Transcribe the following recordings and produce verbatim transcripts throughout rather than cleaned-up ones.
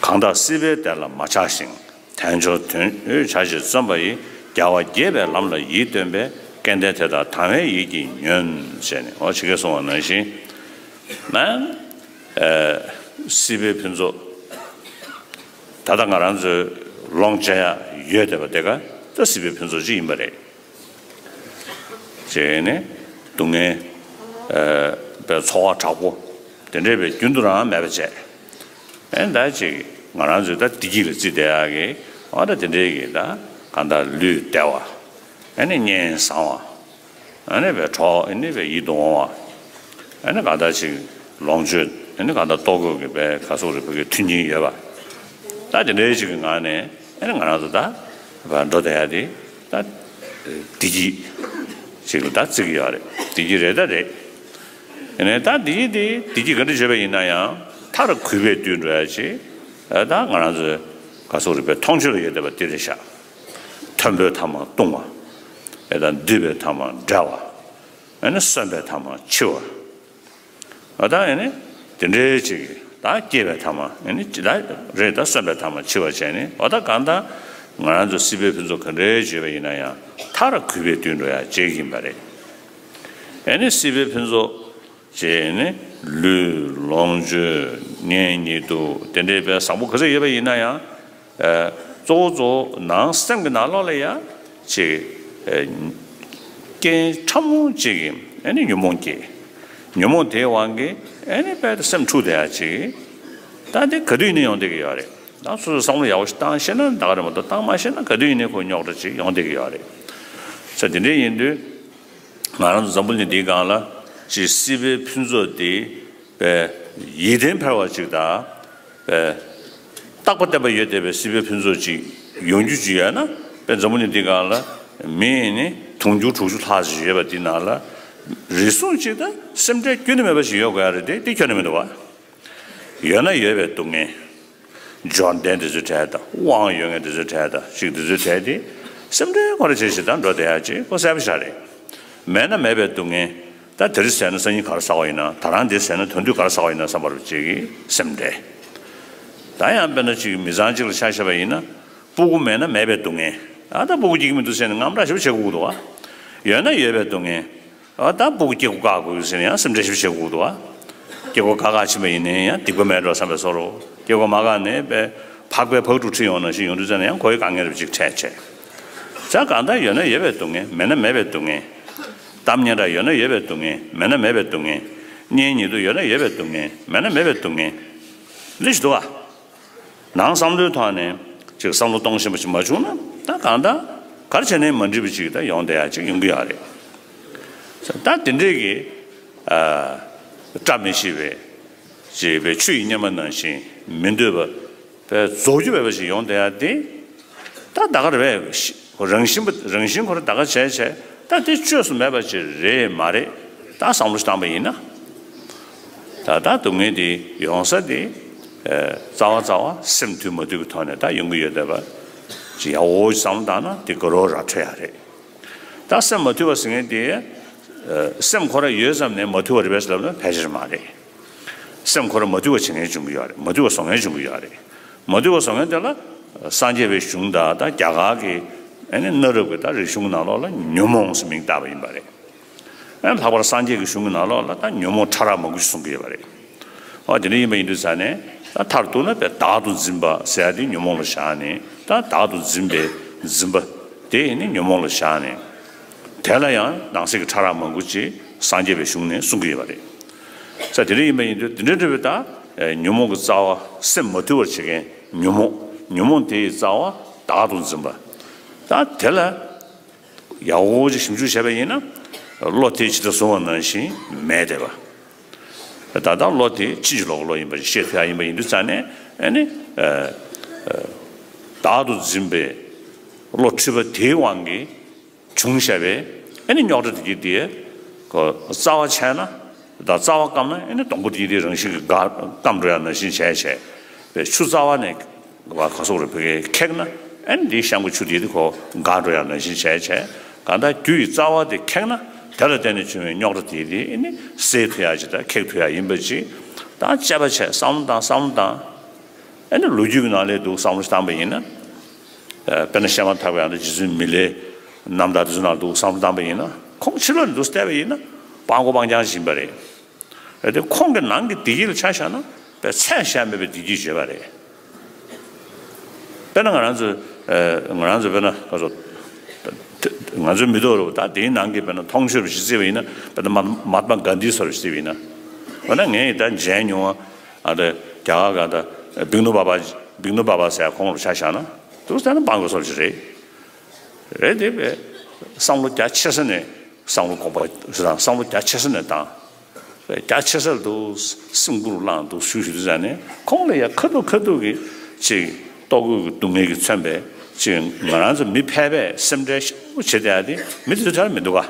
གང་དག་སྲིད་པའི་བདེ་ལ་མ་ཆགས་ཤིང་། དལ་འབྱོར་དོན་ཡོད་བྱ་ཕྱིར་བརྩོན་པ་ཡིས། རྒྱལ་བ་དགྱེས་པའི་ལམ་ལ་ཡིད་རྟོན་པའི། སྐལ་ལྡན་དེ་དག་དང་བའི་ཡིད་ཀྱིས་ཉོན། ཞེས་ནས་འོ་ཇི་སྐད་གསུངས་པ་ནང་བཞིན་ན། ཨ་སྲིད་པའི་ཕུན་ཚོགས་ད་ལྟ་ང་རང་ཚོའི་ལོངས་སྤྱད་ཡ་ཡོད་བསྡད་པ་དེ་ག་ད་སྲིད་པའི་ཕུན་ཚོགས་ཅིག་ཡིན་པ་རེད། ཅེས་ནས་སྡུག་བསྔལ་པའི་ཚོར་བ་དྲག་པོ་དེ་འདྲས་པའི་རྒྱུན་དུ་རང་མེད་པ་བྱས། ཨེ་ད་ཅིག་ང་རང་ཚོས་ད་བདེ་སྐྱིད་ལ་བརྩིས་བསྡད་ཡག་གི་འོ་ད་དེ་འདྲས་ཀྱི་ད་གང་ལྟར་ལུས་བདེ་བ། ཨ་ནི་གཉེན་བཟང་བ། ཨ་ནི་བའི་གྲོགས་ཨ་ནི་བའི་ཡིད་དུ་འོང་བ། ཨ་ནི་གང་ལྟར་ཅིག་ལོངས་སྤྱོད་ཨ་ནི་གང་ལྟར་ལྟོ་གོས་ཀྱི་བའི་ག་སོགས་རེ་བོད་ཀྱི་མཐུན་རྐྱེན་ཡོད་པ། ད་དེ་འདྲའི་ཅིག་གི་ངང་ནས་ཨ་ནི་ང་རང་ཚོ་ད་བར་འགྲོ་བསྡད་ཡ་དེ་ད་བདེ་སྐྱིད་ཅིག་ལ་ད་བརྩི་གི་ཡོད་རེད། བདེ་སྐྱིད་རེད་ད་རེད། ཨ་ནི་ད་བདེ་སྐྱིད་དེ་བདེ་སྐྱིད་ག་འདྲ་བྱས་པ་ཡིན་ན་ཡང་མཐར་གུས་པས་དུད་འགྲོ་ཡ་ཅིག་ད་ང་རང་ཚོའི་ག་སོགས་རེ་བོད་མཐོང་ཆོས་ལ་ཡོད་བསྡད་པ་དེ་རེད་ཤག་མཐོན་པོའི་ཐ་མ་ལྟུང་བ། ཨེ་ད་འདུས་པའི་ཐ་མ་བྲལ་བ། ཨ་ནི་གསོན་པའི་ཐ་མ་འཆི་བ། ཨ་ད་ཨ་ནི་དེ་འདྲའི་ཅིག་ད་སྐྱེས་པའི་ཐ་མ་ཨ་ནི་ཅི་ད་རེད་ད་གསོན་པའི་ཐ་མ་འཆི་བ་བྱས་ནས་ཨ་ད་གང་ལྟར་ང་རང་ཚོ་སྲིད་པའི་ཕུན་ཚོགས་ག་འདྲའི་བརྗོད་པ་ཡིན་ན་ཡང་མཐར་གུས་པས་དུད་འགྲོ་ཡ་བྱེད་ཀྱི་ཡིན་པ་རེད། ཨ་ནི་སྲིད་པའི་ཕུན་ཚོགས་ཅེས་ནི་ལུས་ལོངས་སྤྱོད་གཉེན་ཉེ་དུ་དེ་འདྲའི་བའི་བཟང་པོ་ག་ཚོད་ཡོད་པ་ཡིན་ན་ཡང་། ཨ་གཙོ་བོ་གཙོ་བོ་ནང་སེམས་ཀྱི་ནང་ལོགས་ལ་ཡང་ཅིག་ཨ་རྐྱེན་ཕྲ་མོ་ཅིག་གིས་ཨ་ནི་ཉོན་མོངས་སྐྱེ། ཉོན་མོངས་དེའི་དབང་གིས་ཨ་ནི་དཔལ་དུ་སེམས་འཁྲུག་བསྡད་ཡ་ཅིག་ད་དེ་ག་དུས་ཡིན་ན་ཡོང་བསྡད་ཀྱི་ཡོད་རེད། ད་སོ་སོས་བསམ་བློ་ཡག་པོ་ཞིག་བཏང་ཤེས་ན་ད་ག་རེད་མ་གཏོགས་བཏང་མ་ཤེས་ན་ག་དུས་ཡིན་ནའི་ཁོ་རྙོག་དྲ་ཅིག་ཡོང་བསྡད་ཀྱི་ཡོད་རེད། ས་དེ་འདྲ་ཡིན་དུས། ང་རང་ཚོ་འཛམ་བུ་གླིང་འདིའི་སྒང་ལ་ཅིག་སྲིད་པའི་ཕུན་ཚོགས་འདི་པའི་ཡིད་བརྟན་འཕེར་བ་ཅིག་དང་པའི་རྟག་པ་བརྟན་པ་ཡོད་བསྡད་པའི་སྲིད་པའི་ཕུན་ཚོགས་ཅིག་ཡོང་རྒྱུ་ཅིག་ཡོད་ན་པའི་འཛམ་བུ་གླིང་འདིའི་སྒང་ལ་མི་ནི་དུང་ཕྱུར་དྲུག་ཅུ་ལྷག་ཅིག་ཡོད་པ་འདི་ནང་ལ་རེ་ཟུང་ཅིག་དང་སེམས་ཁྲལ་ཁྱོན་ནས་མེད་པ་ཞིག་ཡོད་དགོས་ཡ་རེད་དེ་དེ་ཁྱོན་ནས་མི་འདུག་བ། ཡོད་ན་ཡོད་པའི་སྡུག་བསྔལ། འབྱོར་ལྡན་དེ་ཚོའི་གྲས་དང་དབང་ཡོད་མཁན་དེ་ཚོའི་གྲས་དང་ཅིག་དེ་ཚོའི་གྲས་དེ་སེམས་ཁྲལ་ཁོ་ར་བྱེད་བྱེད་དང་འགྲོ་བསྡད་ཡ་ཅིག་ཁོ་གསལ་པོ་ཤ་རེད། མེད་ན་མེད་པའི་སྡུག་བསྔལ། ད་དེ་རིང་ཟས་ན་སང་ཉིན་ག་རེ་ཟ་བ་ཡིན་ན་ད་རང་འདི་ཟས་ན་དོན་དུ་ག་རེ་ཟ་བ་ཡིན་ན་བསམ་པ་རུ་ཅིག་གི་སེམས་ཁྲལ། ད་ཡང་དཔེར་ན་ཅིག་མི་ཚང་གཅིག་ལ་ཆ་བཞག་པ་ཡིན་ན་སྤུ་གུ་མེད་ན་མེད་པའི་སྡུག་བསྔལ། ཨ་ད་སྤུ་གུ་སྐྱེ་གི་མི་འདུག་ཟེར་ནས་དངངས་སྐྲག་ཞེ་པོ་བྱེད་དགོས་ཀྱི་འདུག་བ། ཡོད་ན་ཡོད་པའི་སྡུག་བསྔལ། ཨ་ད་སྤུ་གུ་སྐྱེ་དགུ་བཀག་དགོས་ཟེར་ནས་ཡང་སེམས་ཁྲལ་ཞིབ་བྱེད་དགོས་འདུག་ཨ། སྐྱེ་སྒོ་བཀག་བཀག་ཕྱིན་པ་ཡིན་ནའི་ཡང་སྡིག་པ་མེད་འགྲོ་བསམ་པའི་བཟོ་འདྲ། སྐྱེ་སྒོ་མ་བཀག་ནས་པའི་ཕག་པའི་ཕག་ཕྲུག་ཁྲིད་ཡོང་ནང་བཞིན་ཡོང་དུས་ཙམ་ནས་ཡང་ཁོ་ཡི་དཀའ་ངལ་རེ་ཅིག་འཕྲད་བྱས། ཙང་གང་ལྟར་ཡོད་ན་ཡོད་པའི་སྡུག་བསྔལ་མེད་ན་མེད་པའི་སྡུག་བསྔལ། གཏམ་སྙན་གྲགས་ཡོད་ན་ཡོད་པའི་སྡུག་བསྔལ་མེད་ན་མེད་པའི་སྡུག་བསྔལ། གཉེན་ཉེ་དུ་ཡོད་ན་ཡོད་པའི་སྡུག་བསྔལ་མེད་ན་མེད་པའི་སྡུག་བསྔལ། འདི་ཞིག་འདུག་ཨ། ནང་བསམ་བློའི་ཐོག་ནས་ཅིག་བསམ་བློ་གཏོང་ཤེས་པ་ཞིག་མ་བྱུང་ན་ད་གང་ལྟར་ག་རེ་བྱས་ནའི་མ་འགྲིག་པ་ཅིག་ད་ཡོང་བསྡད་ཡ་ཅིག་ཡོང་གི་ཡོད་རེད། ད་དེ་འདྲས་ཀྱི་ཨ་བཀྲ་མི་ཤིས་པའི་ཅེས་པའི་ཆུ་ཡི་གཉེར་མ་ནང་བཞིན་མི་འདོད་པ་པའི་རྫོགས་རྒྱུ་མེད་པ་ཞིག་ཡོང་བསྡད་ཡ་དེ་ད་ད་ག་རེ་བས་རང་བཞིན་པ་རང་བཞིན་ཁོ་རང་ད་ག་བྱས་བྱས་ད་དེ་བཅོས་སུ་མེད་པ་ཅིག་རེད་མ་རེད། ད་བསམ་བློ་ཞིག་བཏང་པ་ཡིན་ན། ད་ལྟ་སྡུག་བསྔལ་འདི་ཡོང་ས་དེ་ཨ་རྩ་བ་རྩ་བ་སེམས་དུལ་མ་དུལ་གྱི་ཐོག་ནས་ད་ཡོང་གི་ཡོད་བསྡད་པ་ཅིག་ཡག་པོ་ཞིག་བསམ་བློ་བཏང་ན་དེ་དགའ་རབ་ར་འཕྲོད་ཡག་རེད། ད་སེམས་མ་དུལ་བ་ཟེར་མཁན་དེ་ཨ་སེམས་ཁོ་རང་ཡོད་ཙམ་ནས་མ་དུལ་བ་རེད་པས་ཟེར་ལབ་ན་ཕལ་ཆེར་མ་རེད། སེམས་ཁོ་རང་མ་དུལ་བ་བྱེད་མཁན་བྱུང་གི་ཡོད་རེད། མ་དུལ་བ་བཟོ་མཁན་བྱུང་གི་ཡོད་རེད། མ་དུལ་བ་བཟོ་མཁན་དེ་ལ་སངས་རྒྱས་པའི་གཞུང་དང་ད་རྒྱ་གར་གྱི་ཨ་ནི་གནའ་རབས་ཀྱི་ད་རིག་གཞུང་ནང་ལོགས་ལ་ཉོན་མོངས་ཟེར་མིང་བཏགས་པ་ཡིན་པ་རེད། ཨ་ལྷག་པར་སངས་རྒྱས་ཀྱི་གཞུང་གི་ནང་ལོགས་ལ་ད་ཉོན་མོངས་ཕྲ་རགས་མང་པོ་ཞིག་གསུང་གི་ཡོད་པ་རེད། ཨོ་དེ་འདྲ་ཡིན་པ་ཡིན་དུས་ཙང་ནས་ད་མཐར་གཏུགས་ན་དཔེ་བདག་ཏུ་འཛིན་པ་ཟེར་ཡ་དེ་ཉོན་མོངས་ལ་བཞག་ནས་ད་བདག་ཏུ་འཛིན་པའི་འཛིན་པ་དེ་ནི་ཉོན་མོངས་ལ་བཞག་ནས་དེ་ལ་ཡང་ནང་གསེས་ཀྱི་ཕྲ་རགས་མང་པོ་ཅིག་སངས་རྒྱས་པའི་གཞུང་ནས་གསུང་གི་ཡོད་པ་རེད། ས་དེ་འདྲ་ཡིན་པ་ཡིན་དུས་དེ་འདྲ་འདྲ་བའི་ད་ཉོན་མོངས་ཀྱི་རྩ་བ་སེམས་མ་དུལ་བར་བྱེད་མཁན་ཉོན་མོངས་ཉོན་མོངས་དེ་ཡི་རྩ་བ་བདག་ཏུ་འཛིན་པ་ད་དེ་ལ། ཡག་པོ་ཅིག་ཞིབ་འཇུག་བྱས་པ་ཡིན་ན་བློ་དེ་ཇི་ལྟར་བཟུང་བ་ནང་བཞིན་མེད་བསྡད་པ། ད་ལྟ་བློ་དེ་ཕྱིན་ཅི་ལོག་གི་བློ་ཡིན་པ་ཞིག་ཤེས་ཐུབ་ཡ་ཡིན་པ་ཡིན་དུས་ཙང་ནས་ཨ་ནི་ཨ་ཨ་བདག་ཏུ་འཛིན་པའི་བློ་འཁྲུལ་པ་དེའི་དབང་གིས་བྱུང་བཞག་པའི་ཨ་ནི་རྙོག་དྲ་དེ་གྱིས་དེ་ཁོ་རྩ་བ་ཆད་ན་ད་རྩ་བ་སྐམ་ན་ཨ་ནི་སྡོང་པོ་དེ་གྱིས་དེ་རང་བཞིན་གྱིས་འགག་སྐམ་འགྲོ་ཡ་ནང་བཞིན་བྱས་བྱས་པའི་ཆུ་རྩ་བ་ནས། བ་ག་སོགས་རེ་བོད་སྐད་ཁེགས་ན་ཨ་ནི་འདིའི་ཤང་གི་ཆུ་དེ་དེ་ཁོ་འགག་འགྲོ་ཡ་ནང་བཞིན་བྱས་བྱས་གང་ལྟར་རྒྱུ་ཡི་རྩ་བ་དེ་ཁེགས་ན་དེ་ལ་བརྟེན་ནས་བྱུང་བའི་རྙོག་དྲ་དེ་དེ་ཨ་ནི་སེལ་ཐུབ་ཡ་ཅིག་དང་ཁེགས་ཐུབ་ཡ་ཡིན་པ་ཅིག་དང་དཔྱད་པ་བྱས་བསམ་བློ་བཏང་བསམ་བློ་བཏང་ ཨ་ནི་ལོ་རྒྱུས་ཀྱི་ནང་ལ་འདུག་བསམ་བློ་བཏང་པ་ཡིན་ན། ཨ་དཔེར་ན་བཤད་མ་ཐག་པའི་ཨ་ནི་རྗེ་བཙུན་མི་ལའི་རྣམ་ཐར་དེ་ཚོ་ནང་འདུག་བསམ་བློ་བཏང་པ་ཡིན་ན། ཁོང་ཕྱི་ལོགས་ནས་འདུག་བལྟས་པ་ཡིན་ན་སྤྲང་པོ་སྤྲང་རྐྱང་ཞིག་ཡིན་པ་རེད། ཨ་དེ་ཁོང་གི་ནང་གི་བདེ་སྐྱིད་ལ་ཆ་བཞག་ན་དཔེ་ཚད་གཞལ་མེད་པའི་བདེ་སྐྱིད་ཡོད་པ་རེད། དཔེར་ན་ང་རང་ཚོ། ཨ་ང་རང་ཚོ་དཔེར་ན་ག་ཚོད། ང་ཚོའི་མི་ཐོག་རུ་ད་དེའི་ནང་གི་དཔེར་ན་མཐོང་ཆོས་རུ་ཞིག་བརྩིས་པ་ཡིན་ན། དཔེར་ན་མ་མཧཱ་ཏྨ་གྷན་དྷི་སོགས་རུ་བརྩིས་པ་ཡིན་ན། འོ་ན་ངས་ད་མཇལ་མྱོང་བ། ཨ་ད་རྒྱ་གར་ག་ད་བིག་ནུ་བྷ་བ། བིག་ནུ་བྷ་བ་ཟེར་ཁོང་རུ་ཆ་བཞག་ན་འདུག་ཟེར་ན་སྤྲང་པོ་སོགས་ཞིག་རེད། རེད་དེ་བས་བསམ་བློ་རྒྱ་ཆེ་ས་ནས་བསམ་བློ་གོང་འཕེལ་བཟོ་དང་། བསམ་བློ་རྒྱ་ཆེ་ས་ནས་བཏང་། རྒྱ་ཆེ་ས་ལ་འདུག་སེམས་ཁུར་བླངས་འདུག་ཞུ་ཞུ་དུས་ཙང་ནས་ཁོང་ལ་ཡ་ཁ་ཐུག་ཁ་ཐུག་གི་ཅིག་ལྟོ་གོས་ཀྱི་སྡུག་བསྔལ་གྱིས་མཚོན་པའི་ཅིག་ང་རང་ཚོ་མི་ཕལ་པས་སེམས་ཁྲལ་ཞེ་པོ་བྱེད་བསྡད་ཡ་དེ་མི་དེ་ཚོ་ཐད་ལ་མི་འདུག་ག་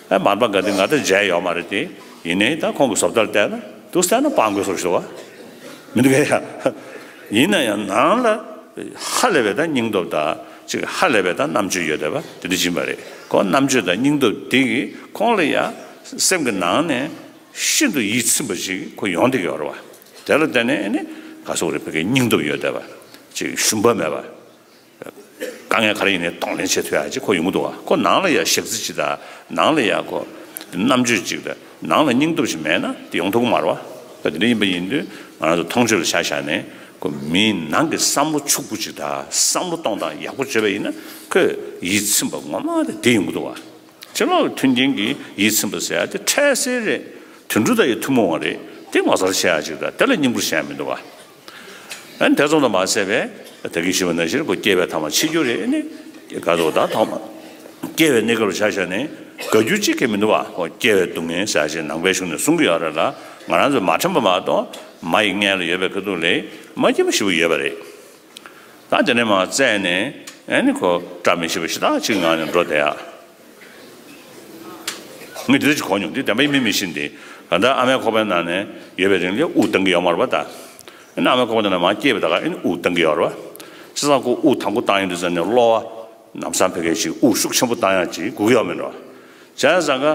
ཨ་མར་པ་ག་དེ་ང་ད་མཇལ་ཡོད་མ་རེད་དེ། ཡིན་ནའི་ད་ཁོང་གི་བཟོ་ལྟ་ལ་བལྟས་ན་འདུག་ཟེར་ན་སྤྲང་པོ་སོགས་ཞིག་འདུག་ག་མི་འདུག་གས་ཡ། ཡིན་ན་ཡང་ནང་ལ་ཧ་ལས་པའི་ད་སྙིང་སྟོབས་དང་ཅིག་ཧ་ལས་པའི་ད་རྣམ་དཔྱོད་ཡོད་བསྡད་པ་དེ་འདྲ་ཡིན་པ་རེད། ཁོ་རྣམ་དཔྱོད་དང་སྙིང་སྟོབས་དེ་གིས་ཁོང་ལ་ཡ་སེམས་ཀྱི་ནང་ནས་ཤིན་ཏུ་ཡིད་ཚིམ་པ་ཞིག་ཁོ་ཡོང་བསྡད་ཀྱི་ཡོད་རེད་བ། དེ་ལ་བརྟེན་ནས་ཨ་ནི་ག་སོགས་རེད། བོད་སྐད་སྙིང་སྟོབས་ཡོད་བསྡད་པ། ཅིག་ཞུམ་པ་མེད་པ། དཀའ་ངལ་ག་རེ་ཡིན་ནའི་གདོང་ལེན་བྱེད་ཐུབ་ཡ་ཅིག་ཁོ་ཡོང་གི་འདུག་བ། ཁོ་ནང་ལ་ཡ་ཞག་རྩི་ཅིག་དང་། ནང་ལ་ཡ་ཁོ་རྣམ་དཔྱོད་ཅིག་དང་། ནང་ལ་སྙིང་སྟོབས་ཅིག་མེད་ན་དེ་ཡོང་ཐུབ་ཀྱི་མ་རེད་བ། ད་དེ་འདྲ་ཡིན་པ་ཡིན་དུས་ང་རང་ཚོ་མཐོང་ཆོས་ལ་ཆ་བཞག་ནས་ཁོ་མིའི་ནང་གི་བསམ་བློ་ཕྱུག་པོ་ཅིག་དང་བསམ་བློ་གཏོང་སྟངས་ཡག་པོ་བྱས་པ་ཡིན་ན་ཁོས་ཡིད་ཚིམ་པ་ངོ་མ་དེ་དེ་ཡོང་གི་འདུག་བ། ཕྱི་ལོགས་ལ་མཐུན་རྐྱེན་གྱིས་ཡིད་ཚིམ་པ་ཟེར་ཡ་དེ་འཕྲལ་སེལ་རེད། དུད་འགྲོ་དང་ཡང་ཐུན་མོང་བ་རེད། དེ་ངོ་མཚར་ཆེ་ཡ་ཅིག་དང་དེ་ལ་སྙིང་པོར་བྱས་ཡ་མི་འདུག་བ། ཨ་ནི་དེ་ཙམ་དུ་མ་ཟད་པས་ད་གིན་ཞུས་པ་ནང་བཞིན་ཁོ་སྐྱེ་བའི་ཐ་མ་འཆི་རྒྱུ་རེད། ཨ་ནི་ག་ཚོད་ད་ཐོག་མ་སྐྱེ་བའི་གནས་སྐབས་ལ་ཆ་བཞག་ནས་དགའ་རྒྱུ་གཅིག་ཀྱང་མི་འདུག་བ། ཁོ་སྐྱེ་བའི་སྡུག་བསྔལ་ཟེར་ཡ་ཅིག་ནང་པའི་གཞུང་ནས་གསུང་གི་ཡོད་རེད་ལ། ང་རང་ཚོས་མ་དྲན་པ་མ་གཏོགས་མ་ཡི་མངལ་ལ་ཡོད་པའི་ཁ་ཐུག་ལ་མ་སྐྱིད་པོ་ཞེ་པོ་ཡོད་པ་རེད། ད་དེ་ནས་མར་བཙས་ནས་ཨ་ནི་ཁོ་བཀྲ་མི་ཤིས་པ་ཞེ་དྲག་ཅིག་ངང་ནས་འགྲོ་བསྡད་ཡ། ངས་འདི་འདྲ་ཅིག་གོ་མྱོང་། འདི་བདེན་པ་ཡིན་མིན་མི་ཤེས་ཏེ། གང་ལྟར་ཨ་མའི་ཁོག་པའི་ནང་ནས་ཡོད་པའི་རིང་ལ་དབུགས་གཏོང་གི་ཡོད་མ་རེད་པ། ད་ཨ་ནི་ཨ་མའི་ཁོག་པའི་ནང་ནས་མར་སྐྱེས་པའི་ད་ག་ཨ་ནི་དབུགས་གཏོང་གི་ཡོད་རེད་པ། བྱས་ཙང་ཁོ་དབུགས་དང་པོ་བཏང་ཡོང་དུས་ཙམ་ནས་གློ་བ་ལམ་སང་ཕ་གི་ཅིག་དབུགས་ཤུགས་ཆེན་པོ་བཏང་ཡག་ཅིག་དགོས་ཀྱི་ཡོད་མེད་རེད་པ། བྱས་ཙང་ཀ་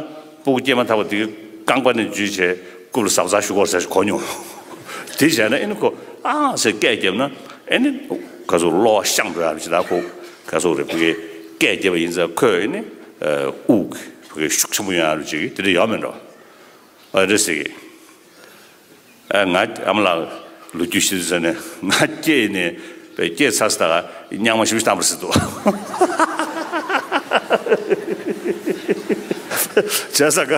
སྤུ་གུ་སྐྱེས་མ་ཐག་པ་དེ་གི་རྐང་པ་ནས་འཇུས་བྱས་རྐུབ་ལ་གཟབ་གཟབ་ཞུ་དགོས་ཟེར་གོ་མྱོང་། དེ་བྱས་ན་ཨ་ནི་ཁོ་ཨང་ཟེར་སྐད་བརྒྱབ་ན་ཨ་ནི་ག་ཚོད་གློ་བ་བཤང་འགྲོ་ཡག་རེད་ཅིག་ད་ཁོ་ག་ཚོད་རེད། ཕ་གི་སྐད་བརྒྱབ་པ་ཡིན་ཙང་ཁོས་ཨ་ནི་དབུགས་ཕ་གི་ཤུགས་ཆེན་པོ་ཡོང་ཡག་རེད་ཅིག་དེ་འདྲ་ཡོད་མེད་འགྲོ། ཨ་རེད་ཟེར་གི། ཨ་ང་ཨ་མ་ལགས་ལོ་རྒྱུས་ཤིག་ཟེར་ནས་ང་སྐྱེས་ནས་སྐྱེས་ཚར་ས་ད་ག་རྙིང་མ་ཞིག་བཏང་པ་ཟེར་འདུག། བྱས་ཙང་ཀ་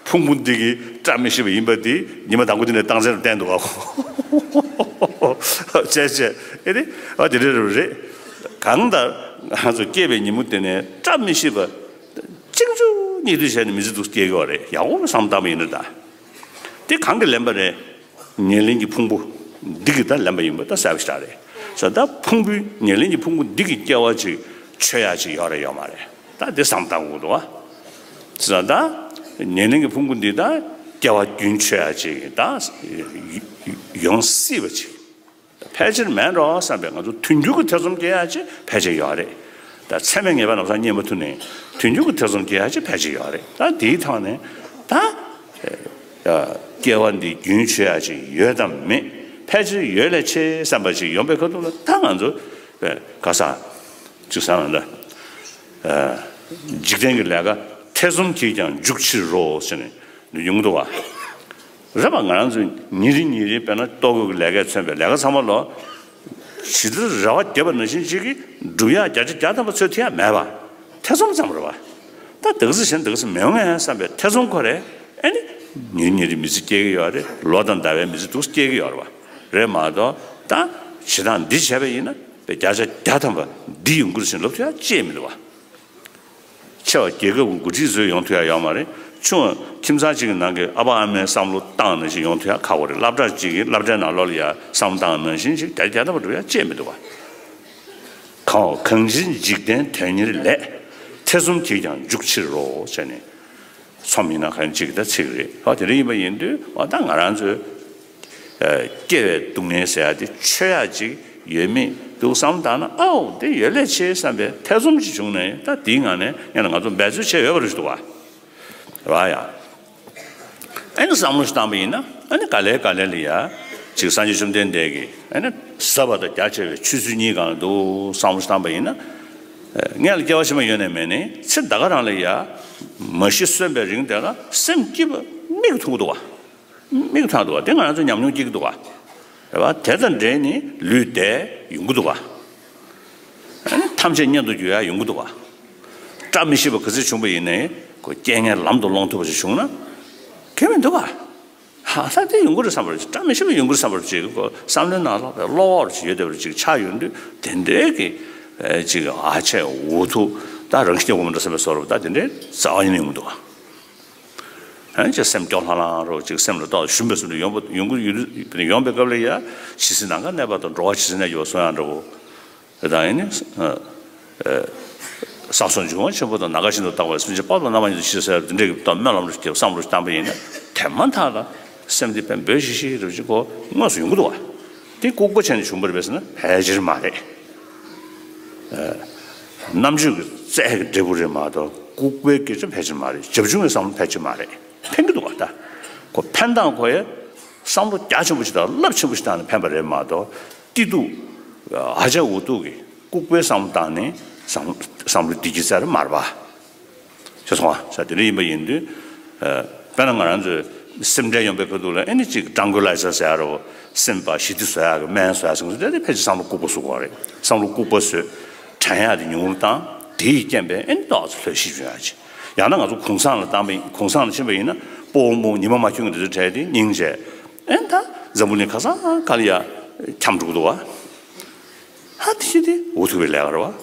ཕུང་པོ་འདི་གི་བཀྲ་མི་ཤིས་པ་ཡིན་པ་འདི་ཉི་མ་དང་པོ་འདི་ནས་རྟགས་མཚན་རུ་བསྟན་འདུག་བ། བྱས་བྱས་ཨེ་རེད་ཨ་དེ་རེད་རེད་རེད། གང་ལྟར་ང་ཚོ་སྐྱེས་པའི་ཉིན་མོ་དེ་ནས་བཀྲ་མི་ཤིས་པ། གཅིག་མཇུག་གཉིས་མཐུད་བྱས་ནས་མི་ཚེ་འདུག་སྐྱེལ་གི་ཡོད་རེད། ཡག་པོ་བསམ་བཏང་བ་ཡིན་ན་ད། དེ་གང་གིས་ལེན་པ་རེད། ཉེར་ལེན་གྱི་ཕུང་པོ་འདི་གིས་ད་ལེན་པ་ཡིན་པ་ད་གསལ་པོ་ཞེ་དྲག་རེད། ས་ད་ཕུང་པོའི་ཉེར་ལེན་གྱི་ཕུང་པོ་འདི་གི་སྐྱེ་བ་ཅིག་ཆོད་ཡག་ཅིག་ཡོད་རེད་ཡོད་མ་རེད། ད་དེ་བསམ་བཏང་དགོས་འདུག་བ། ས་ད་ཉེར་ལེན་གྱི་ཕུང་པོ་འདི་ད་སྐྱེ་བ་རྒྱུན་ཆད་ཡག་ཅིག་ད་ཡོང་སྲིད་པ་ཅིག་ཕལ་ཆེར་མེད་འགྲོ་བསམ་པའི་ང་ཚོ་དུས་འགྱུར་གྱི་ཐེ་ཚོམ་སྐྱེ་ཡག་ཅིག་ཕལ་ཆེར་ཡོད་རེད། ད་ཚད་མའི་ངེས་པ་ལམ་སང་རྙེད་མ་ཐུབ་ནའི་དུས་འགྱུར་གྱི་ཐེ་ཚོམ་སྐྱེ་ཡག་ཅིག་ཕལ་ཆེར་ཡོད་རེད། ད་དེའི་ཐོག་ནས་ད་སྐྱེ་བ་འདི་རྒྱུན་ཆད་ཡག་ཅིག་ཡོད་དམ་མེད། ཕལ་ཆེར་ཡོད་ལས་ཆེ་བསམ་པ་ཅིག་ཡོང་པའི་ཁ་ཐུག་ལ་ད་ང་ཚོ་ག་ས་ཅིག་བསམ་ན་ད་འཇིག་རྟེན་གྱི་ལས་ཀ་ཐེ་ཚོམ་གྱིས་ཀྱང་མཇུག་ཕྱིར་རོ་ཟེར་ནས། ཡོང་གི་འདུག་བ། རེད་པ། ང་རང་ཚོས་ཉིན་རེ་ཉིན་རེ་དཔེར་ན་ལྟོ་གོས་ཀྱི་ལས་ཀས་མཚོན་པའི་ལས་ཀ་ཚང་མ་ལོ། ཇི་ལྟར་རེ་བ་བརྒྱབ་པ་ནང་བཞིན་ཅིག་གིས་འགྲུབ་ཡག་བརྒྱ་ཆ་བརྒྱ་ཐམ་པ་འཚོལ་ཐུབ་ཡག་མེད་པ། ཐེ་ཚོམ་ཙམ་རེད་པ། ད་དེ་ག་ཚོད་བྱས་ན་དེ་ག་ཚོད་མི་ཡོང་ངས་བསམ་པའི་ཐེ་ཚོམ་ཁོ་རེ་ཨ་ནི་ཉིན་རེ་ཉིན་རེ་མི་ཚེ་སྐྱེལ་གྱི་ཡོད་རེད། ལོ་དང་ཟླ་བའི་མི་ཚེ་འདུག་སྐྱེལ་གྱི་ཡོད་རེད་པ། རེད་མ་གཏོགས་ད་བྱེད་སྟངས་འདི་བྱས་པ་ཡིན་ན་བརྒྱ་ཆ་བརྒྱ་ཐམ་པ་འདི་ཡོང་གི་རེད་ཟེར་ལབ་ཐུབ་ཡག་ཅི་ཡང་མི་འདུག་བ། ཆེ་བ་རྒྱལ་ཁབ་ཀྱི་འགོ་ཁྲིད་ཚོས་ཡོང་ཐུབ་ཡག་ཡོད་མ་རེད། ཆུང་བ་ཁྱིམ་ཚང་གཅིག་གི་ནང་གི་ཨ་ཕ་ཨ་མས་བསམ་བློ་བཏང་ནང་བཞིན་ཡོང་ཐུབ་ཡག་ཁག་པོ་རེད། སློབ་གྲྭ་གཅིག་གིས་སློབ་གྲྭའི་ནང་ལོགས་ལ་ཡ་བསམ་བློ་བཏང་ནང་བཞིན་ཞིག་བརྒྱ་ཆ་བརྒྱ་ཐམ་པ་འགྲུབ་ཡག་ཅི་ཡང་མི་འདུག་བ། གང་། གང་ཕྱིར་འཇིག་རྟེན་དོན་གཉེར་ལས། ཐེ་ཚོམ་གྱིས་ཀྱང་མཇུག་ཕྱིར་རོ་ཟེར་ནས། ཚོམ་ཡིན་ན་གང་ཅིག་ད་ཚིག་རེད། ཨ་དེ་འདྲ་ཡིན་པ་ཡིན་དུས་ཨ་ད་ང་རང་ཚོས་ཨ་སྐྱེ་བའི་སྡུག་བསྔལ་ཟེར་ཡག་དེ་ཆོད་ཡག་ཅིག་ཡོད་མེད་འདུག་བསམ་བཏང་ན། ཨའོ་དེ་ཡོད་ལས་ཆེ་བསམ་པའི་ཐེ་ཚོམ་ཅིག་བྱུང་ནས་ད་དེའི་ངང་ནས་ཡང་ན་ང་ཚོ་འབད་རྩོལ་བྱས་ཡོད་པ་རེད་འདུག་བ། རེད་པ། ཡ། ཨ་ནི་བསམ་བློ་ཞིག་བཏང་པ་ཡིན་ན་ཨ་ནི་ག་ལེ་ག་ལེ་ལ་ཡ་ཅིག་སངས་རྒྱས་བཅོམ་ལྡན་འདས་ཀྱིས་ཨ་ནི་ ཟབ་པ་དང་རྒྱ་ཆེ་བའི་ཆོས་ཚུལ་གཉིས་སྒང་ལ་འདུག་བསམ་བློ་བཏང་པ་ཡིན་ན། སྔོན་ལ་སྐྱེ་བ་ཕྱི་མ་ཡོད་ནའི་མེད་ནའི་ཚེ་འདི་ག་རང་ལ་ཡ། མ་ཤི་གསོན་པའི་རིང་དེ་ལ་སེམས་སྐྱིད་པ་མིག་གིས་མཐོང་གི་འདུག་བ། མིག་མཐོང་འདུག་བ། དེ་ང་རང་ཚོ་ཉམས་མྱོང་སྐྱེ་གི་འདུག་བ། རེད་བ། དེ་དང་འབྲེལ་ནས་ལུས་བདེ་ཡོང་གི་འདུག་བ། ཨ་ནི་ཐམས་ཅད་མཉམ་དུ་འགྱུར་ཡ་ཡོང་གི་འདུག་བ། བཀྲ་མི་ཤིས་པ་ག་ཚོད་བྱུང་པ་ཡིན་ནའི་ཁོ་རྐྱེན་ངན་ལམ་དུ་སློང་ཐུབ་པ་ཞིག་བྱུང་ན་གལ་མི་འདུག་བ། ཧ་ད་དེ་ཡོང་གི་རེད་བསམ་པར་བཀྲ་མི་ཤིས་པ་ཡོང་གི་རེད་བསམ་པར་བྱེད་ཀྱི་ཁོ་བསམ་བློའི་ནང་ལོག་པའི་བློ་ཁོག་ཅིག་ཡོད་བསྡད་པ་ཅིག་ཆགས་ཡོང་དུས་དེ་འདྲའི་གི་ཅིག་ཨ་ཆད་འུ་ཐུག་ད་རང་སྐྱོ་བོ་མི་འདྲ་བསམ་པའི་བཟོ་འདྲ་ད་དེ་འདྲའི་རྩ་བ་ཉིད་ནས་ཡོང་གི་འདུག་བ། ཨ་ནི་ཅིག་སེམས་སྐྱོ་ལྷང་ལྷང་རོ་ཅིག་སེམས་ལ་ཏོག་ཞུམ་པའི་བཟོ་འདྲ་ཡོང་པ་ཡོང་གི་ཡོད་དུས་ཡོང་པའི་སྐབས་ལ་ཡ་ཇི་སྲིད་ནམ་མཁའ་གནས་པ་དང་འགྲོ་བ་ཇི་སྲིད་གནས་ཀྱི་བ་གསུང་ཡག་འདྲ་བོ། དེ་དང་ཨ་ནི་ས་སོགས་འབྱུང་བ་ཆེན་པོ་དང་ནམ་མཁའ་བཞིན་དུ་བལྟ་བའི་སེམས་ཅན་དཔག་ཏུ་མེད་པ་ཉིད་དུ་ཤེས་ཟེར་དེ་འདྲའི་གི་ཏོག་སྨོན་ལམ་རེ་ཞིག་བསམ་བློ་ཞིག་བཏང་པ་ཡིན་ན་དེ་མ་ཐག་ལ་སེམས་དེ་ཕན་འབོད་ཤིག་ཤིག་རེ་ཞིག་གོ་དངོས་སུ་ཡོང་གི་འདུག་བ། དེ་ལྐུགས་པ་བྱས་ནས་བྱུང་བ་རེད་པས་ཟེར་ན་ཕལ་ཆེར་མ་རེད། རྣམ་དཔྱོད་ཀྱི་རྩལ་གྱི་འབྲས་བུ་རེད་མ་གཏོགས་ལྐུགས་པའི་སྐད་ཆ་ཕལ་ཆེར་མ་རེད། བྱབ་ཆུང་གི་བསམ་བློ་ཕལ་ཆེར་མ་རེད། ཕན་གྱི་འདུག་བ་ད། ཁོ་ཕན་སྟངས་ཁོ་ཡ་བསམ་བློ་རྒྱ་ཆེན་པོ་ཞིག་དང་རླབས་ཆེན་པོ་ཞིག་བཏང་ནས་ཕན་པ་རེད་མ་གཏོགས་ཏི་ཏུ་ཨ་ཅག་འུ་ཐུག་གི་ལྐུགས་པའི་བསམ་བློ་བཏང་ནས་བསམ་བསམ་བློ་འདི་སྐྱེ་ས་རེད་མ་རེད་པ། ཤེས་སོང་ང་། ས་དེ་འདྲ་ཡིན་པ་ཡིན་དུས། དཔེར་ན་ང་རང་ཚོའི་སེམས་ཁྲལ་ཡོང་པའི་ཁ་ཐུག་ལ་ཨེ་ནི་ཅིག་ཀྲང་ཀུ་ལའི་ཛར་ཟེར་ཡ་རོ། སེམས་པ་ཞི་བདེ་བཟོ་ཡག་གི་སྨན་བཟོ་ཡག་ཟེར་མཁན་ཚོ་དེ་དེ་ཕལ་ཆེར་བསམ་བློ་ལྐུགས་པ་བཟོ་གི་རེད། བསམ་བློ་ལྐུགས་པ་བཟོས། དྲན་ཡག་དེ་ཉུང་རུ་བཏང་། དེའི་རྐྱེན་པས་ཨེ་ནི་ཏོག་ཙམ་ལྷོད་ཤིག་བྱུང་ཡག་ཅིག་ཡང་ན་ང་ཚོ་གུང་སེང་ལ་བཏང་པ་ཡིན། གུང་སེང་ལ་ཕྱིན་པ་ཡིན་ན་སྤོ་བོ་རྨོ་བོ་ཉི་མ་མ་འཁྱོལ་མཁན་དེ་ཚོ་གྲས་དེ་སྙིང་རྗེ། ཨེ་ནི་ད་འཛམ་བུ་གླིང་ག་ས་ག་ལ་ཡ་འཁྱམས་འགྲོ་གི་འདུག་བ། ཧ་དེ་ཤི་དེ་འུ་ཐུག་པའི་ལས་ཀ་རེད་བ།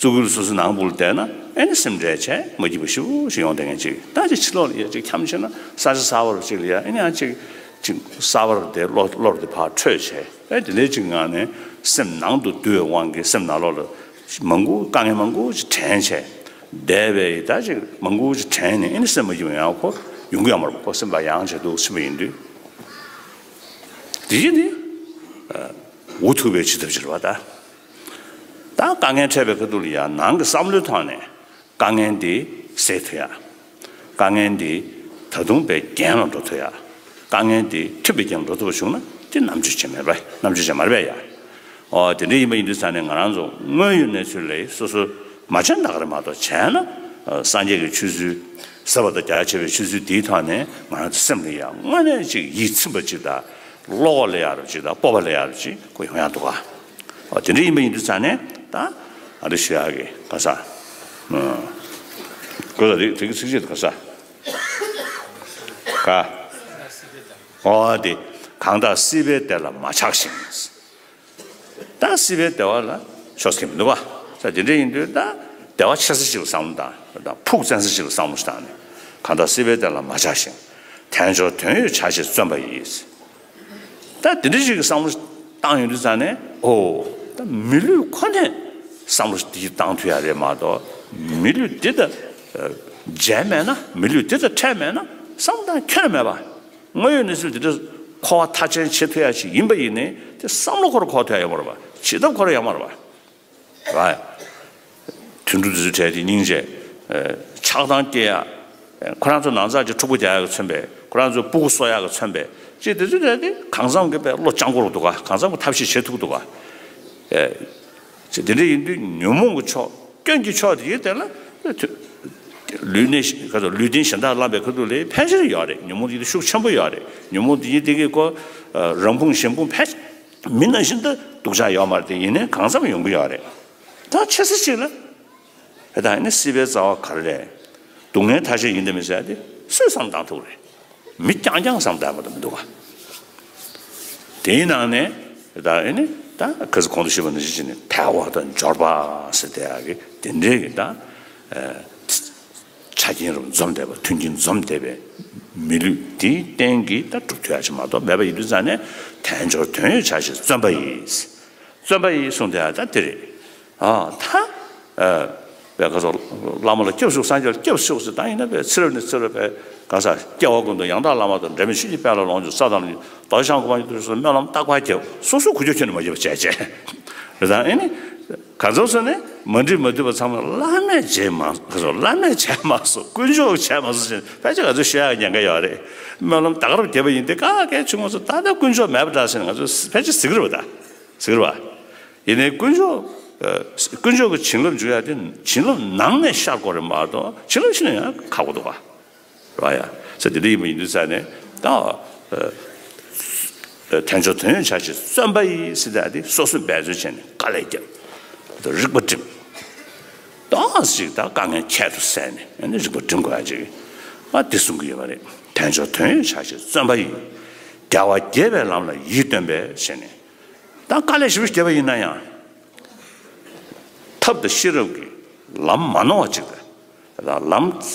གཙུག་གུ་ལ་སོ་སོའི་ནང་སྦུག་ལ་བསྡད་ན་ཨེ་ནི་སེམས་ཁྲལ་བྱས་མ་སྐྱིད་པ་ཞེ་པོ་ཞིག་ཡོང་བསྡད་མཁན་ཅིག་ད་ཅིག་ཕྱི་ལོགས་ལ་ཡ་ཅིག་འཁྱམས་ཕྱིན་ན་ས་ཆ་གསར་པ་རུ་ཅིག་ལ་ཡ་ཨེ་ནི་ཡང་ཅིག་ཅིག་གསར་པ་རུ་དེ་བློ་བློ་རུ་དེ་ཕར་འཕྲོས་བྱས་ཨེ་དེ་འདྲའི་ཅིག་ངང་ནས་སེམས་ནང་དུ་འདུ་བའི་དབང་གིས་སེམས་ནང་ལོགས་ལ་མང་པོ་དཀའ་ངལ་མང་པོ་ཅིག་དྲན་བྱས་བསྡད་པའི་ད་ཅིག་མང་པོ་ཅིག་དྲན་ནས་ཨེ་ནི་སེམས་མ་སྐྱིད་པ་ཡང་ཁོ་ཡོང་གི་ཡོད་མ་རེད་པ། ཁོ་སེམས་པ་ཡང་བྱས་འདུག་ཕྱིན་པ་ཡིན་དུས་དེ་བཞིན་དེ། འུ་ཐུག་པའི་བྱེད་ཐབས་ཅིག་རེད་བ་ད། ད་དཀའ་ངལ་འཕྲད་པའི་ཁ་ཐུག་ལ་ཡང་ནང་གི་བསམ་བློའི་ཐོག་ནས་དཀའ་ངལ་འདི་སེལ་ཐུབ་ཡ། དཀའ་ངལ་འདི་ད་དུང་པའི་རྒྱན་ལ་འགྲོ་ཐུབ་ཡ། དཀའ་ངལ་འདི་ཐུབ་པའི་རྒྱན་ལ་འགྲོ་ཐུབ་པ་བྱུང་ན་དེ་རྣམ་དཔྱོད་ཅན་མེད་པ་རྣམ་དཔྱོད་ཅན་མ་རེད་པས་ཡ། ཨོ་དེ་འདྲ་ཡིན་པ་ཡིན་དུས་ཙང་ནས་ང་རང་ཚོ་དངོས་ཡོད་གནས་ཚུལ་ལ་སོ་སོ་མ་བྱས་ན་ད་ག་རེད་མ་གཏོགས་བྱས་ན་སངས་རྒྱས་ཀྱི་ཆོས་ཚུལ་ཟབ་པ་དང་རྒྱ་ཆེ་བའི་ཆོས་ཚུལ་འདིའི་ཐོག་ནས་ང་རང་ཚོ་སེམས་ལ་ཡ་དངོས་གནས་ཅིག་ཡིད་ཚིམ་པ་ཅིག་དང་། བློ་ཁོག་སླེབས་ཡག་རུ་ཅིག་དང་སྤོབས་པ་སླེབས་ཡག་རུ་ཅིག་ཁོ་ཡོང་ཡག་འདུག་ག་ཨོ་དེ་འདྲ་ཡིན་པ་ཡིན་དུས་ཙང་ནས་ད་ཨ་རི་ཞུ་ཡག་གི་ག་ས། ག་ས་རིག་རིག་ཚིག་བཅད་ག་ས། ག་ཨོ་དེ་གང་དག་སྲིད་པའི་བདེ་ལ་མ་ཆགས་ཤིང་། ད་སྲིད་པའི་བདེ་བ་ལ་ཕྱོགས་ཀྱི་མི་འདུག་ག་ས་དེ་འདྲ་ཡིན་དུས་ད་བདེ་བ་ཆེ་ས་ཅིག་ལ་བསམ་བློ་བཏང་། ད་ཕུགས་བཙན་ས་ཅིག་ལ་བསམ་བློ་ཞིག་བཏང་ནས་གང་དག་སྲིད་པའི་བདེ་ལ་མ་ཆགས་ཤིང་། དལ་འབྱོར་དོན་ཡོད་བྱ་ཕྱིར་བརྩོན་པ་ཡིས། ད་དེ་འདྲ་ཞིག་གི་བསམ་བློ་བཏང་ཡོང་དུས་ཙང་ནས་ཨོ། ད་མི་ལུས་ཁོ་ནས་བསམ་བློ་འདི་བཏང་ཐུབ་ཡ་རེད་མ་གཏོགས་མི་ལུས་འདི་དང་མཇལ་མེད་ན་མི་ལུས་འདི་དང་འཕྲད་མེད་ན་བསམ་བློ་བཏང་ཁྱོན་ནས་མེད་པ། དངོས་ཡོད་གནས་ཚུལ་འདི་འདྲ་འཁོར་བ་མཐའ་ཅན་བྱེད་ཐུབ་ཡ་ཞིག་ཡིན་པ་ཡིན་ནའི་དེ་བསམ་བློ་ཁོ་རང་འཁོར་ཐུབ་ཡ་ཡོད་མ་རེད་པ། བྱེད་ཐབས་ཁོ་རང་ཡོད་མ་རེད་པ། ར། དུད་འགྲོ་འདི་ཚོའི་གྲས་དེ་སྙིང་རྗེ། ཆགས་སྡང་སྐྱེ་ཡ། ཁོ་རང་ཚོ་ནང་ཚགས་ཀྱི་འཁྲུག་པ་རྒྱག་ཡག་གི་མཚོན་པས། ཁོ་རང་ཚོའི་སྤུ་གུ་གསོ་ཡག་གི་མཚོན་པས། ཅེས་དེ་ཚོའི་གྲས་དེ་གང་འཚམ་གྱི་པའི་བློ་སྤྱང་པོ་རུ་འདུག་ག་གང་འཚམ་གྱི་ཐབས་ཤེས་བྱེད་ཐུབ་འདུག་ག་ཅེས་དེ་འདྲ་ཡིན་དུས་ཉོན་མོངས་ཀྱི་ཕྱོགས་སྐྱོན་གྱི་ཕྱོགས་དེ་ཡིན་དེ་ལ། ལུས་གནས་ག་ཚོད་ལུས་རྟེན་གཞན་དག་བླངས་པའི་ཁ་ཐུག་ལ་ཕལ་ཆེར་ཡོད་རེད། ཉོན་མོངས་དེ་ཤུགས་ཆེན་པོ་ཡོད་རེད། ཉོན་མོངས་དེ་ཡིན་དེ་གི་ཀོ། རང་ཕུང་གཞན་ཕུང་ཕལ་ཆེར། མི་ནང་བཞིན་དུ་སྡུག་ཅག་ཡོད་མ་རེད་དེ་ཡིན་ནའི་གང་འཚམ་ཡོང་གི་ཡོད་རེད། ད་ཆེ་ས་ཅིག་ལ། ད་ཡིན་ན་སྲིད་པའི་རྩ་བ་ག་རེ་རེད། སྡུག་བསྔལ་ཐ་ཤལ་ཡིན་དང་མིན་ཟེར་ཏེ་སུས་བསམ་བཏང་ཐུབ་རེད། མི་རྐྱང་རྐྱང་བསམ་བཏང་མ་གཏོགས་མི་འདུག་ག་དེའི་ནང་ནས་ད་ཨེ་ནི་ད་ག་ཚོད་གོང་དུ་ཞུས་པ་ནང་བཞིན་བྱས་ནས་དལ་བ་དང་འབྱོར་པ་ཟེར་དེ་ཡག་གི་དེ་འདྲའི་གི་ད། ཆ་རྐྱེན་རུ་འཛོམས་བསྡད་པ་མཐུན་རྐྱེན་འཛོམས་བསྡད་པའི་མི་ལུས་དེའི་རྟེན་གྱིས་ད་སྒྲུབ་ཐུབ་ཡ་ཞིག་མ་གཏོགས་མེད་པ་ཡིན་དུས་ཙང་ནས་དལ་འབྱོར་དོན་ཡོད་བྱ་ཕྱིར་བརྩོན་པ་ཡིས། བརྩོན་པ་ཡིས་གསུངས་དེ་ཡ་ད་དེ་རེད། ཨ་ད། པའི་ཁ་སོགས་བླ་མ་ལ་སྐྱབས་སུ་སངས་རྒྱས་ལ་སྐྱབས་སུ་ཟེར་ད་ཡིན་ན་པའི་ཚེ་རབས་ནས་ཚེ་རབས་པའི་ག་ས་སྐྱེ་བ་ཀུན་ཏུ་ཡང་དག་བླ་མ་དང་འབྲལ་མེད་ཆོས་ཀྱི་དཔལ་ལ་ལོངས་སྤྱོད་ས་དང་ལ་རྡོ་རྗེ་འཆང་གོ་འཕང་གི་དུས་སུ་སྨོན་ལམ་རྟག་པར་བརྒྱབ་སོ་སོ་ཁུ་ཁྱོད་ཁྱོད་ནས་མ་བརྒྱབ་པ་བྱས་བྱས་རེད་ད་ཨེ་ནི། ག་ཚོད་སོང་ནས་མ་འགྲིག་མ་འཐུས་པ་ཚང་མ་བླ་མས་བྱས་མ་སོང་། བླ་མས་བྱས་མ་སོང་། དཀོན་མཆོག་བྱས་མ་སོང་ཞེས་ཕལ་ཆེར་ང་ཚོས་ཤོད་ཡག་ཉེན་ཁ་ཡོད་རེད། སྨོན་ལམ་ད་ག་རང་བརྒྱབ་པ་ཡིན་ཏེ་ག་གལ་ཆུང་ངུ་ཚོ་ད་ལྟ་དཀོན་མཆོག་མེད་པ་འདྲ་ཟེར་ནས་ང་ཚོས་ཕལ་ཆེར་ཟེར་གི་རེད་པ་ད། ཟེར་བ། ཡིན་ནའི་དཀོན་མཆོག་ཨ་དཀོན་མཆོག་གི་བྱིན་རླབས་འཇུག་ཡ་དེ་བྱིན་རླབས་ནང་ནས་ཤར་དགོས་རེད་མ་གཏོགས་བྱིན་རླབས་ཕྱི་ནས་ཡང་ཁག་པོ་འདུག་བ། རེད་བ་ཡ། ས་དེ་འདྲ་ཡིན་པ་ཡིན་དུས་ས་ནས་ད་ཨ་དལ་འབྱོར་དོན་ཡོད་བྱ་ཕྱིར་བརྩོན་པ་ཡིས་ཟེར་ད་དེ་སོ་སོས་འབད་རྩོལ་བྱས་ནས་དཀའ་ལས་བརྒྱབ། རིག་པ་བསྒྲིམས། ཏོག་ཙམ་ཅིག་ད་དཀའ་ངལ་ཁྱད་དུ་བསད་ནས་ཨ་ནི་རིག་པ་བསྒྲིམ་དགོས་ཡ་ཅིག་ཨ་དེ་གསུང་གི་ཡོད་པ་རེད། དལ་འབྱོར་དོན་ཡོད་བྱ་ཕྱིར་བརྩོན་པ་ཡིས། རྒྱལ་བ་དགྱེས་པའི་ལམ་ལ་ཡིད་རྟོན་པས་ཟེར་ནས། ད་དཀའ་ལས་ཞེ་པོ་བརྒྱབ་པ་ཡིན་ན་ཡང་། ཐབས་དང་ཤེས་རབ་ཀྱིས་ལམ་མ་ནོར་བ་ཅིག་དང་། ལམ་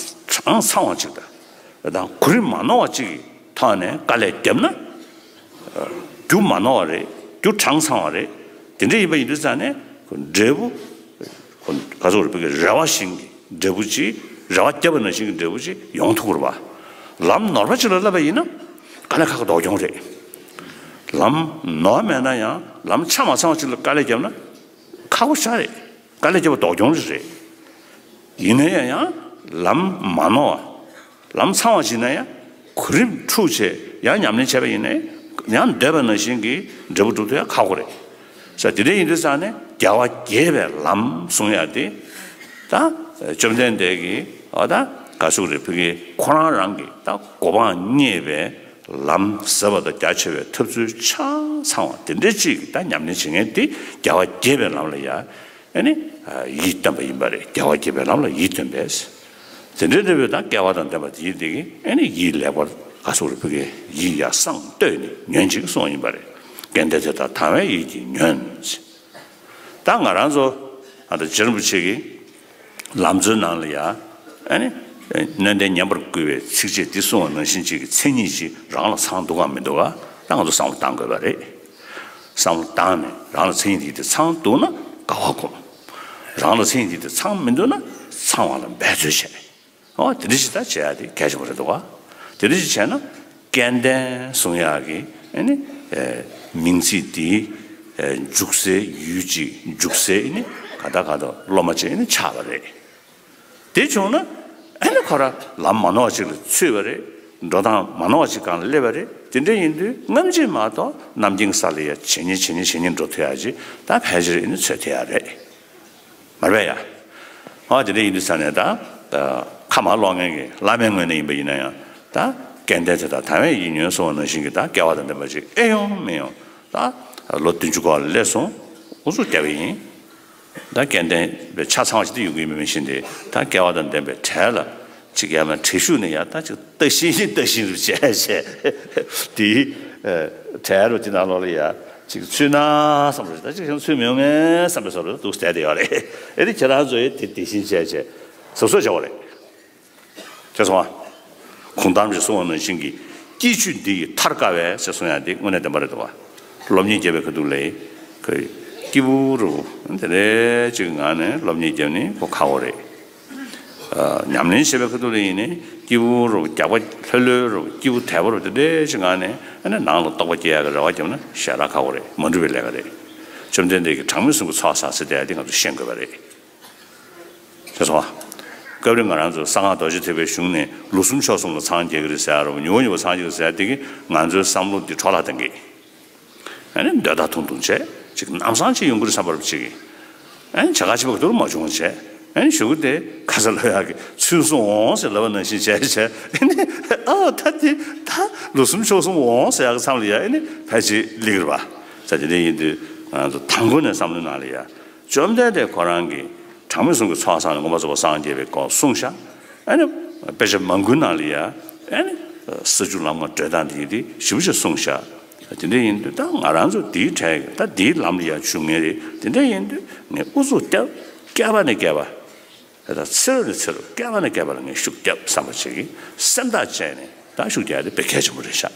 གྲངས་ཚང་བ་ཅིག་དང་། གོ་རིམ་མ་ནོར་བ་ཅིག་གི་ཐོག་ནས་དཀའ་ལས་བརྒྱབ་ན། རྒྱུ་མ་ནོར་བ་རེད། རྒྱུ་གྲངས་ཚང་བ་རེད། དེ་འདྲ་ཡིན་པ་ཡིན་དུས་ཙང་ནས་འབྲས་བུ། ག་ཚོད་རེད། བོད་ཀྱི་རེ་བ་བཞིན་གྱི་འབྲས་བུ་ཅིག་རེ་བ་བརྒྱབ་པ་ནང་བཞིན་གྱི་འབྲས་བུ་ཅིག་ཡོང་ཐུབ་ཀྱི་རེད་པ། ལམ་ནོར་བ་ཅིག་ལ་བསླབ་པ་ཡིན་ན་དཀའ་ལས་ཁག་ལྡོག་གྱོང་རེད། ལམ་ནོར་བ་མེད་ན་ཡང་ལམ་ཆ་མ་ཚང་བ་ཅིག་ལ་དཀའ་ལས་བརྒྱབ་ན་ཁག་པོ་ཞེ་དྲག་རེད། དཀའ་ལས་བརྒྱབ་པ་ལྡོག་གྱོང་རེད། ཡིན་ན་ཡང་ཡང་ལམ་མ་ནོར་བ། ལམ་ཚང་བ་ཞིག་ན་ཡང་གོ་རིམ་འཁྲུག་བྱས་ཡང་ཉམས་ལེན་བྱས་པ་ཡིན་ནའི་ཡང་འདོད་པ་ནང་བཞིན་གྱི་འབྲས་བུ་འགྲུབ་ཐུབ་ཡ་ཁག་པོ་རེད། ས་དེ་འདྲ་ཡིན་དུས་ཙང་ནས་རྒྱལ་བ་དགྱེས་པའི་ལམ་གསུང་ཡ་དེ། ད་བཅོམ་ལྡན་འདས་ཀྱིས་ཨ་ད་ག་ཟུག་རེད། བོད་ཀྱི་ཁོ་རང་རང་གི་ད་གོ་འཕང་བརྙེས་པའི་ལམ་ཟབ་པ་དང་རྒྱ་ཆེ་བའི་ཐབས་ཚུལ་ཆ་ཚང་བ་དེ་འདྲ་ཅིག་ད་ཉམས་ལེན་བྱེད་མཁན་དེ་རྒྱལ་བ་དགྱེས་པའི་ལམ་ལ་ཡ། ཨ་ནི་ཡིད་རྟོན་པ་ཡིན་པ་རེད། རྒྱལ་བ་དགྱེས་པའི་ལམ་ལ་ཡིད་རྟོན་པས། དེ་འདྲའི་འབྲས་བུ་དང་སྐལ་བ་དང་ལྡན་པ་དེ་ཡིན་དེ་གིས་ཨ་ནི་ཡིད་ལེགས་པར་ག་ཟུག་རེད། བོད་ཀྱི་ཡིད་ཡར་སང་བསྟོད་ནས་ཉོན་ཅིག་གསུངས་པ་ཡིན་པ་རེད། སྐལ་ལྡན་དེ་དག་དང་བའི་ཡིད་ཀྱིས་ཉོན། ད་ང་རང་ཚོ་ཨ་ད་རྗེ་རིན་པོ་ཆེ་གིས་ལམ་གཙོའི་ནང་ལ་ཡ་ཨ་ནི་སྣོད་ལྡན་ཉན་པར་བསྐུལ་བའི་ཚིགས་བཅད་འདི་གསུངས་པ་ནང་བཞིན་ཅིག་གི་མཚན་ཉིད་ཅིག་རང་ལ་ཚང་འདུག་གམ་མི་འདུག་ག་ད་ང་ཚོ་བསམ་བློ་བཏང་དགོས་པ་རེད། བསམ་བློ་བཏང་ནས་རང་ལ་མཚན་ཉིད་དེ་ཚང་འདུག་ན་དགའ་བ་སྒོམ། རང་ལ་མཚན་ཉིད་དེ་ཚང་མི་འདུག་ན་ཚང་བ་ལ་འབད་རྩོལ་བྱས། འོ་དེ་འདྲ་ཞིག་ད་བྱེད་ཡ་དེ་གལ་ཆེན་པོ་རེད་འདུག་ག་དེ་འདྲ་ཞིག་བྱས་ན་སྐལ་ལྡན་གསུང་ཡག་གི་ཨ་ནི་ཨེ་མིང་ཚིག་དེ་ཨེ་འཇུག་སའི་ཡུལ་གཅིག་འཇུག་སའི་ཨ་ནི་ག་ད་ག་ད་སློབ་མ་གཅིག་ཨ་ནི་ཆགས་པ་རེད། དེ་བྱུང་ན་ཨ་ནི་ཁོ་རང་ལམ་མ་ནོར་བ་ཅིག་ལ་ཚུད་པ་རེད། འགྲོ་སྟངས་མ་ནོར་བ་ཅིག་སྒང་ལ་སླེབས་པ་རེད། དེ་འདྲ་ཡིན་དུས་སྔ་ཕྱི་མ་གཏོགས་ནམ་རྒྱུན་ས་ལ་ཡ་ཇེ་ཉེ་ཇེ་ཉེ་ཇེ་ཉེ་འགྲོ་ཐུབ་ཡ་ཅིག་ད་ཕལ་ཆེར་ཨ་ནི་ཚོད་ཐིག་ཡ་རེད། མ་རེད་ཡ། ཨ་དེ་འདྲ་ཡིན་དུས་ས་ནས་ད་ཁ་མ་ཀློག་མཁན་གྱི་བླ་མའི་ངོས་ནས་ཡིན་པ་ཡིན་ན་ཡང་ད་སྐལ་ལྡན་དེ་དག་དང་བའི་ཡིད་ཉོན་གསུངས་པ་ནང་བཞིན་གྱི་ད་སྐལ་བ་དང་ལྡན་པ་ཅིག་ཨེ་ཡོང་མི་ཡོང་ད་ལོ་བདུན་ཅུ་གོ་ལ་སླེབས་སོང་། ཨུ་ཚུགས་རྒྱབ་པ་ཡིན། ད་སྐལ་ལྡན་པའི་ཆ་ཚང་བ་ཞིག་ཏུ་ཡོང་གི་མིན་མི་ཤེས་ཏེ་ད་སྐལ་བ་དང་ལྡན་པའི་གྲལ་ལ་ཅིག་ཡར་མར་བྲེལ་ཞུགས་ནས་ཡར་ད་ཅིག་ལྟ་བཞིན་ལྟ་བཞིན་རུ་བྱས་བྱས་དེའི་གྲལ་རུ་དེ་ནང་ལོགས་ལ་ཡར་ཅིག་ཚུད་ན་བསམ་རུ་ད་ཅིག་ཚུད་མི་ཡོང་ངས་བསམ་པའི་བཟོ་འདྲ་འདུག་བསྡད་དེ་ཡོད་རེད། ཨེ་དེ་ཁྱེད་རང་ཚོ་ཡི་དེ་དེ་བཞིན་བྱས་བྱས་གཟབ་གཟབ་བྱ་བ་རེད། ཅེས་གསུངས་པ། གུང་ཐང་ཞེས་གསུངས་པ་ནང་བཞིན་གྱི་སྐྱིད་ཆུ་འདི་ཡིས་ཐར་དཀའ་བས་ཞེས་གསུངས་ཡ་འདི་དངོས་གནས་བདེན་པ་རེད་འདུག་བ། སློབ་གཉེར་བརྒྱབ་པའི་ཁ་ཐུག་ལ་ཁོས་སྐྱིད་པོ་རུ་དེ་རེད་ཅིག་ངང་ནས་སློབ་གཉེར་བརྒྱབ་ནས་ཁོ་ཁག་པོ་རེད། ཨ་ཉམས་ལེན་བྱེད་པའི་ཁ་ཐུག་ལ་ཡིན་ནའི་སྐྱིད་པོ་རུ་རྒྱགས་པ་ལྷོད་ལྷོད་རུ་སྐྱིད་པོ་དལ་པོ་རུ་དེ་འདྲས་ཅིག་ངང་ནས་ཨ་ནི་ནང་ལ་རྟོགས་པ་སྐྱེ་ཡག་གི་རེ་བ་བརྒྱབ་ན་ཞེ་དྲག་ཁག་པོ་རེད། མ་འགྲུབ་པའི་ལས་ཀ་རེད། བཅོམ་ལྡན་འདས་ཀྱིས་གྲངས་མེད་གསུམ་གྱི་ཚོགས་བསགས་ཟེར་དེ་ཡ་དེ་ང་ཚོ་ཤེས་དགོས་པ་རེད། ཅེས་གསུངས་པ། སྐབས་རེ་ང་རང་ཚོ་གསང་སྔགས་རྡོ་རྗེ་ཐེག་པའི་གཞུང་ནས་ལོ་གསུམ་ཕྱོགས་གསུམ་ལ་ཚང་རྒྱག་གི་རེད་ཟེར་ཡ་རུ་ཉུང་ཉུང་ཚང་རྒྱག་གི་ཟེར་ཡ་དེ་གིས་ང་ཚོའི་བསམ་བློ་འདི་འཕྲོ་བརླག་གཏང་གི། ཨ་ནི་འདོད་ཐག་ཐུང་ཐུང་བྱས་ཅིག་ལམ་སང་ཅིག་ཡོང་གི་རེད་བསམ་པ་རུ་བྱེད་ཀྱི། ཨ་ནི་བྱ་དགའ་ཆེ་བ་ག་དུར་མ་བྱུང་བ་བྱས། ཨ་ནི་གཞུག་གུ་དེ་ཁ་ས་ལོ་ཡག་གི་ཚུན་སོང་འོང་ཟེར་ལབ་པ་ནང་བཞིན་བྱས་བྱས་ཨ་ནི་ཨ་ད་དེ་ད་ལོ་གསུམ་ཕྱོགས་གསུམ་འོང་ཟེར་ཡག་གི་མཚམས་ལ་ཡ་ཨ་ནི་ཕལ་ཆེར་སླེབས་རེད་པ། ས་དེ་འདྲ་ཡིན་དུས་ང་ཚོ་དང་པོ་ནས་བསམ་བློའི་ནང་ལ་ཡ། བཅོམ་ལྡན་འདས་ཁོ་རང་གིས་གྲངས་མེད་གསུམ་གྱི་ཚོགས་བསགས་ནས་མངོན་པར་རྫོགས་པར་སངས་རྒྱས་པའི་སྐོར་གསུངས་ཤག་ཨ་ནི་དཔེ་ཆ་མང་པོའི་ནང་ལ་ཡ་ཨ་ནི་ས་བཅུ་ལམ་ལྔ་བགྲོད་སྟངས་དེ་ཡིན་དེ་ཞིབ་པོ་ཞིག་གསུངས་ཤག་དེ་འདྲ་ཡིན་དུས་ད་ང་རང་ཚོ་དེའི་གྲས་ཀྱི་ད་དེའི་ལམ་ལ་ཡ་འཇུག་མཁན་རེད། དེ་འདྲ་ཡིན་དུས་ངས་ཨུ་ཚུགས་བརྒྱབ། བསྐལ་པ་ནས་བསྐལ་པ། ད་ཚེ་རབས་ནས་ཚེ་རབས་བསྐལ་པ་ནས་བསྐལ་པ་ལ་ངས་ཤུགས་བརྒྱབ་བསམ་པ་ཅིག་གིས་སེམས་ཐག་བཅད་ནས་ད་ཤུགས་རྒྱག་ཡ་དེ་དཔེ་གལ་ཆེན་པོ་རེད་ཤག